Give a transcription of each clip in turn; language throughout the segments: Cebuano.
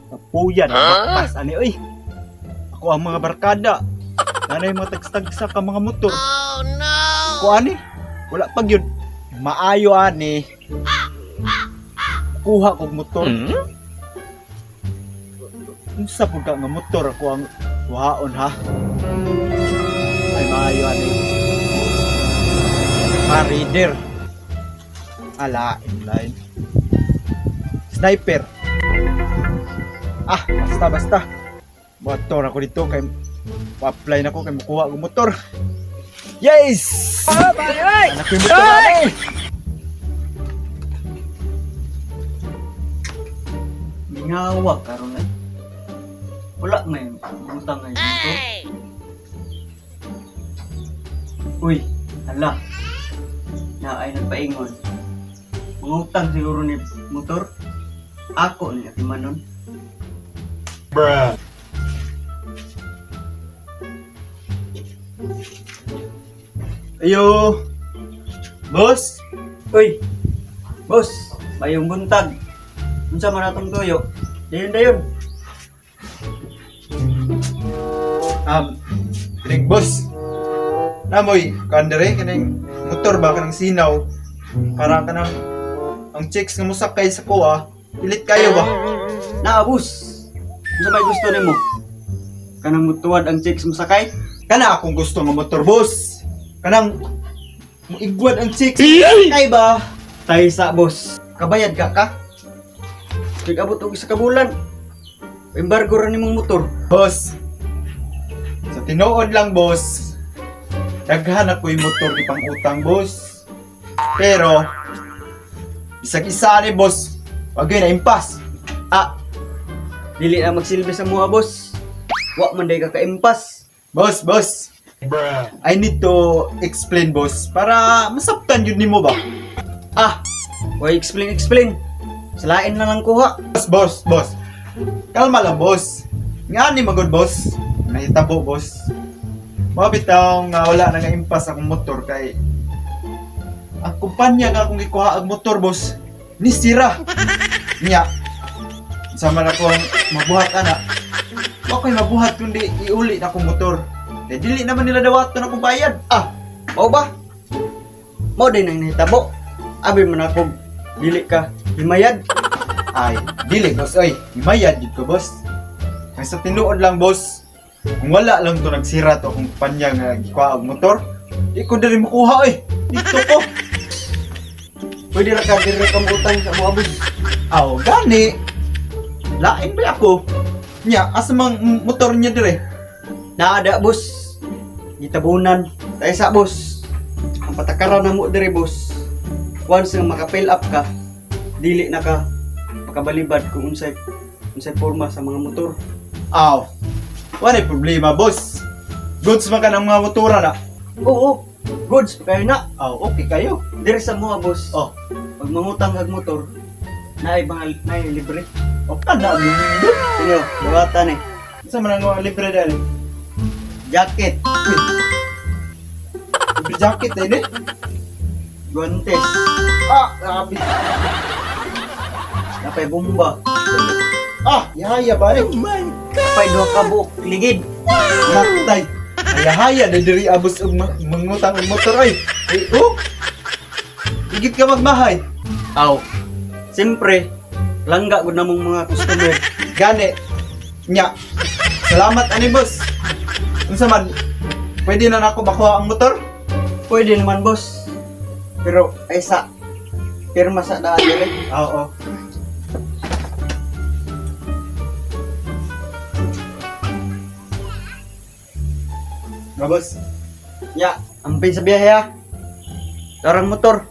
Kapuyan ang bakpas ani oy. Ako ang mga barkada. Nanay mga tagstagsa ka mga motor. Oh no. Ko ani wala pag yun. Maayo ani. Kuha kog motor. Unsa pud ka nga motor ako ang kuhaon ha? Ay maayo ani. Pa-reader. Ala, inline. Sniper. Ah, basta basta. Motor ako dito kay pa-apply na ko kay makuha og motor. Yes! Anak ko yung motor ani. Mingawa karon ay. Wala may butang ay dito. Uy, hala. Na ay nagpaingon. Mangutang siguro ni motor. Ako ni atimanon. Bruh. Ayo. Boss, Uy. Boss, mayong buntag. Unsa man atong tuyo? Dayon dayon. Kining boss. Namoy, kandere kining motor ba kanang sinaw para kanang ang chicks nga mosakay sa kuha, pilit kayo ba? Naa boss. Unsa may gusto nimo? Kanang mutuwad ang chicks mo sakay? Kana akong gusto nga motor, boss. Kanang muigwad ang chicks. Kay ba? Taysa boss. Kabayad ka ka? Nag-abot og isa ka bulan. Embargo ra nimong motor. Boss. Sa tinuod lang, boss. Daghan ako yung motor ipang utang, boss. Pero bisag isa ni boss, wag yun na impas. Ah, Dili na magsilbi sa mua boss. Wa man day ka kaimpas. Boss, boss. I need to explain, boss, para masabtan yun nimo ba? Ah, why explain explain. Salain na lang kuha. Boss, boss, boss. Kalma lang, boss. Nga ni magod, boss. Nahitabo, boss. Mga bitaw nga wala na nga impas akong motor kay ang kumpanya nga akong gikuha ang motor, boss, ni sira. Nya. Sama na ko ang mabuhat ana. Wa ko'y mabuhat kundi iuli na akong motor. Kay dili naman nila dawaton akong bayad. Ah, mao ba? Mao din ang nahitabo. Abi man ako dili ka himayad. Ay, dili boss oy. Himayad gid ko, boss. Ang sa tinuod lang, boss. Kung wala lang to nagsira to akong kumpanya nga gikuha og motor, di ko diri makuha oy. Dito ko. Pwede ra ka diri ka utang sa mua boss. Aw, gani. Lain ba ako? Nya, asa mang motor niya dire? Naada boss. Gitabunan. Taysa boss. Ang patakaran na mo diri boss. Once nga maka-fill up ka, dili na ka makabalibad kung unsay unsay forma sa mga motor. Aw. Wala problema, boss. Goods man ka ng mga motora na. Oo, goods kayo na. Aw, okay kayo. Diri sa mua boss. Oh, Pag mangutang kag motor, naay mga naay libre. o kana mo. Sino, buhatan eh. Sa man ang mga libre dali? Jacket, Uy. Libre jacket eh, ni. guantes, Ah, grabe. napay bomba, Ah, yaya ba eh? napay duha ka buok ligid. Matay. Hayahaya na diri abos og mangutang og motor oy. Ay, oh. Igit ka magmahay. Aw. Siyempre, langga gud namong mga customer. Gani. Nya. Salamat ani boss. Unsa man pwede na nako makuha ang motor? Pwede naman boss. Pero ay sa pirma sa daan dire. Oo. Nga boss. Ya, ampin sa biyahe ha. Tarang motor.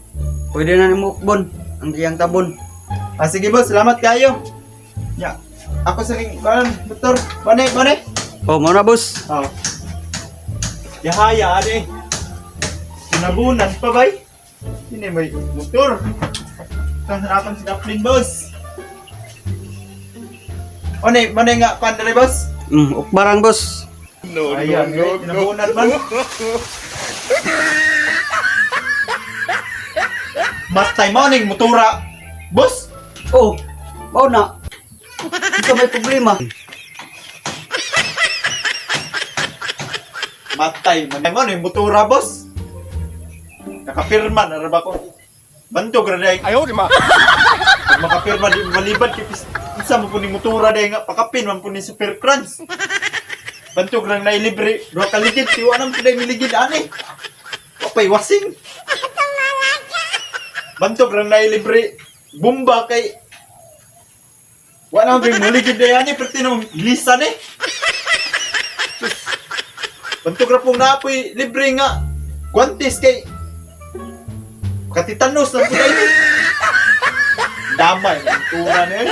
Pwede na nimo ukbon ang iyang tabon. Ah, sige boss, salamat kayo. Nya. Ako sa ning kuan motor. Bane, bane. Oh, mo na boss. Oh. Yahaya, ane. Sinabunan pa, bay. Hindi may motor. Kasarapan si Daplin, boss. One, mane nga, pan dere, boss? Ukbarang boss. No, ayan, no, no, tinabunan man. Matay mo ning motora. Boss, Oh, mao na. Unsa may problema? Matay man. Mo ni motora, boss. Nakapirma na ra ba ko? Bantog ra day. Ayaw, di ma. Pag makapirma di malibad kay isa mo po ni motora day nga pakapin man po ni Super Crunch. Bantog rang nailibre, duha ka ligid, tiwa nang pinay miligid ani. Wapay wasing. Bantog rang nailibre, bomba kay wa na may maligid day ani perti na lisa ni. Sus. Bantog ra pong naapoy libre nga guantes kay katitanos na po ni. Damay, tura na yun.